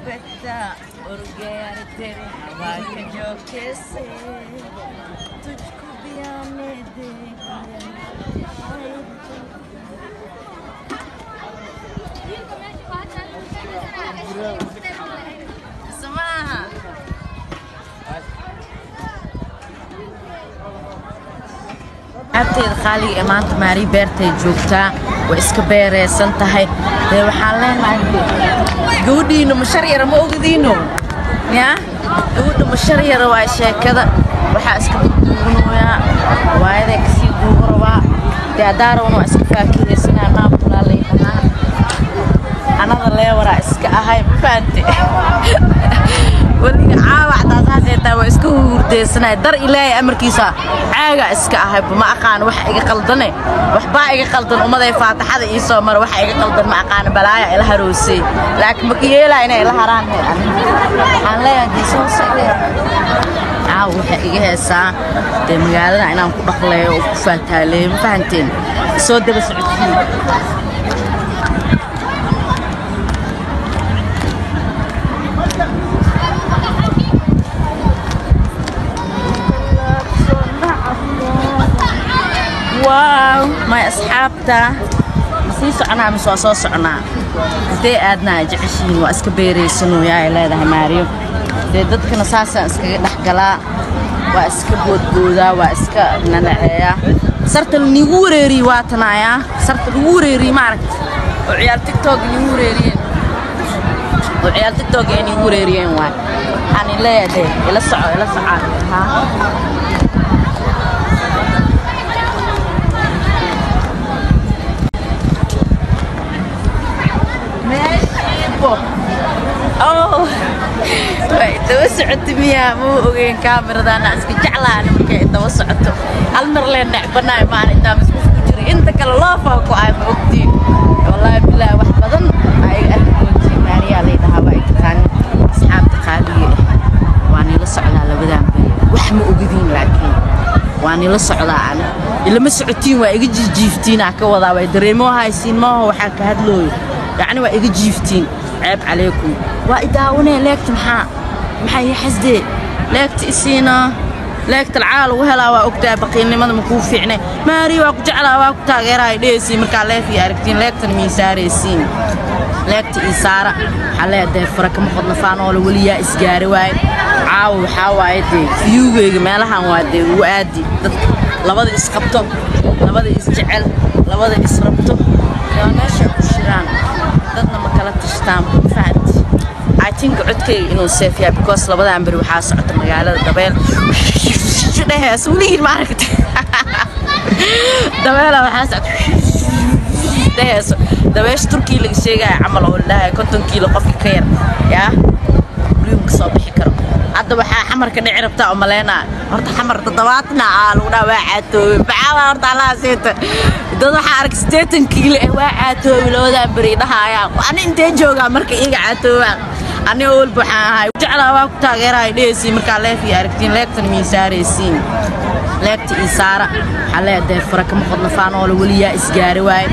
दुपट्टा उड़ गया रे तेरे हवा के झोंके से, तुझको भी आने दे। Samaha abteeda qaaliga ee maanta Maari beertay joogtaa, way iska beereysan tahay. Dee waxaan leenahay gabadhiina mashar yara ma ogdiino ya, gabadha mashar yara waa sheekada, waxaa iska duuduubanooyaa waayaday kasii duuba rabaa. Dee haddaa rabana waa iska faakihaysanaa, maamulaa lay dhahaa anada leewaraa iska ahay, ma fahante? Weliga caawa xataa saasay tahay waa iska hurdeysanay, dar Ilaahay amarkiisa caaga iska ahay. Ma aqaan wax iga qaldane, waxbaa iga qaldan. Ummaday faataxada ii soo mara, waxa iga qaldan ma aqaan, balaaya ila haroosay, laakiin maka yeelaa inay ila haraan. He waxaan leeyahay dee soo socdee caawa waxay iga heesaa dee magaalada inaan ku dhaqleeyo oo ku faataaleeyo, ma fahanteen? Soo daba socodsiin. Wow, my asxaabta, ma sii soconaa mise waa soo soconaa? Intee aadnaa jeceshiin? Waa iska beeraysanooyaa ay leedahay Maariyo. Dee dadkana saasaan iskaga dhex galaa, waa iska boodboodaa, waa iska nanaceeyaa. Sarta laniigu wareeriyey waa tanaayaa, sarta lagu wareeriyey maaragta oo ciyaal TikTok nigu wareeriyeen, oo ciyaal TikTok ay nigu wareeriyeen waay. Waxaan leeyahay dee ila soco, ila socaa haa. Meeshiibo oh way daba socoto miyaa? Ma ogeyn kaamiradaana iska jeclaan markay daba socoto. Hal mar lee necbanaay maan intaa masquuf ku jiray, inta kale loofaa ku ahay, ma ogtiin? Wallaahi bilaahi wax badan aa iga arki doontiin. Maariyaa lay dhahaa, waa i taqaanin asxaabta qaaliga ah. Waa nila socdaa labadan beri, wax ma ogidiin, laakiin waa nila socdaa. Ani ilama socotiin, waa iga jiijiiftiinaa ka wadaa, waa dareemo haysiin maaho waxaa ka hadlooyo, yacni waa iga jiiftiin. Ceeb calaykum, waa i daawanee. Leegta maxaa ii xasdee? Leegta isiina, leegta lacaa lagu helaa, waa ogtahay baqiilnimada ma kuu fiicne. Maari waa ku jeclaa, waa ku taageerahay dhehaysiin markaa leef ii aragtiin, leegtana mii saaraysiin? Leegta ii saara. Waxaa leedahay fara kama qodna faanoole, weliyaa isgaari waaye. Caawa waxaa waaye dee fiyuugayga meelahan waa dee ugu aadi dadka labada isqabto, labada isjecel, labada israbto, waa meesha ku shiraan, dadna ma kala tashtaan, ma fahanti? I think codkayga inuu safe yahay because labadan beri waxaa socota magaalada dabeel dhehees, weligiin ma aragtay dabeela waxaa socota dheheeso, dabeesha Turkiya laga sheegaya camal oo la dhahayo 50 kiilo qofka ka yar yaa guriyuhu ka soo bixi karo. Hadda waxaa xamarka dhici rabtaa oo maleynaa horta xamar 70 aa lagu dhaha waa caatoobay, maxaa horta allaha siita. Dad waxaa arag 80 kiilo eh waa caatoobay labadan beri dhahaayaan. Ani intee joogaa marka iyaga caatoobaan? Ani walba waxaan ahay jeclaa, waa ku taageerahay dhehaysiin markaa leef ii aragtiin, leegtana mii saaraysiin? Leegta ii saara. Waxaa leedahay fara kama qodna faanoole, weliyaa isgaari waaye.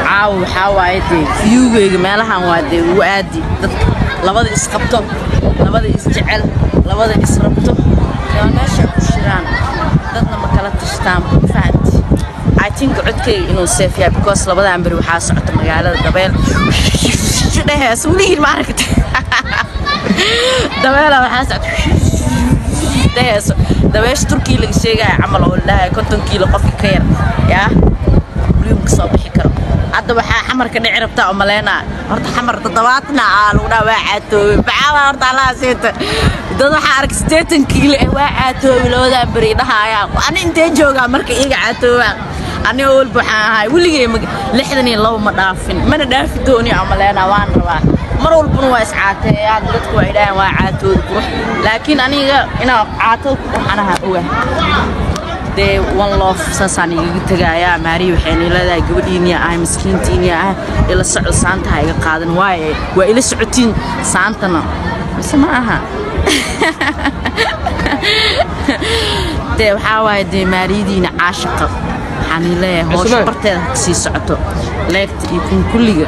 Caawa waxaa waaye dee fiyuugayga meelahan waa dee ugu aadi dadka labada isqabto, labada isjecel, labada israbto, waa meesha ku shiraan, dadna ma kala tashtaan, ma fahanti? I think codkayga inuu safe yahay because labadan beri waxaa socota magaalada dabeel dhehees, weligiin ma aragtay dabeela waxaa socota dheheeso, dabeesha Turkiya laga sheegaya camal oo la dhahayo 50 kiilo qofka ka yar yaa guriyuhu ka soo bixi karo. Hadda waxaa xamarka dhici rabtaa oo maleynaa horta xamar 70 aa lagu dhaha waa caatoobay, maxaa horta allaha siita. Dad waxaa arag 80 kiilo eh waa caatoobay labadan beri dhahaayaan. Ani intee joogaa marka iyaga caatoobaan? Ani walba waxaan ahay weligay 62 ma dhaafin, mana dhaafi dooni oo maleynaa. Waan rabaa mar walbana waa iscaateeyaa, dadku waa idhahaan waa caatooda qurux, laakiin aniga inaan caatada ku qurxanaha oga. Dee one love saasaan igaga tegayaa. Maariya waxayna leedahay gabadhiiniya ahay, miskiintiiniya ahay, ila soco, saantaha iga qaadan waaye, waa ila socotiin saantana mise ma aha? Dee waxaa waaye dee maariyadiina caashaqa waxaan leeyahay howsha barteeda ha kasii socoto, leegta iyo kun kulliga.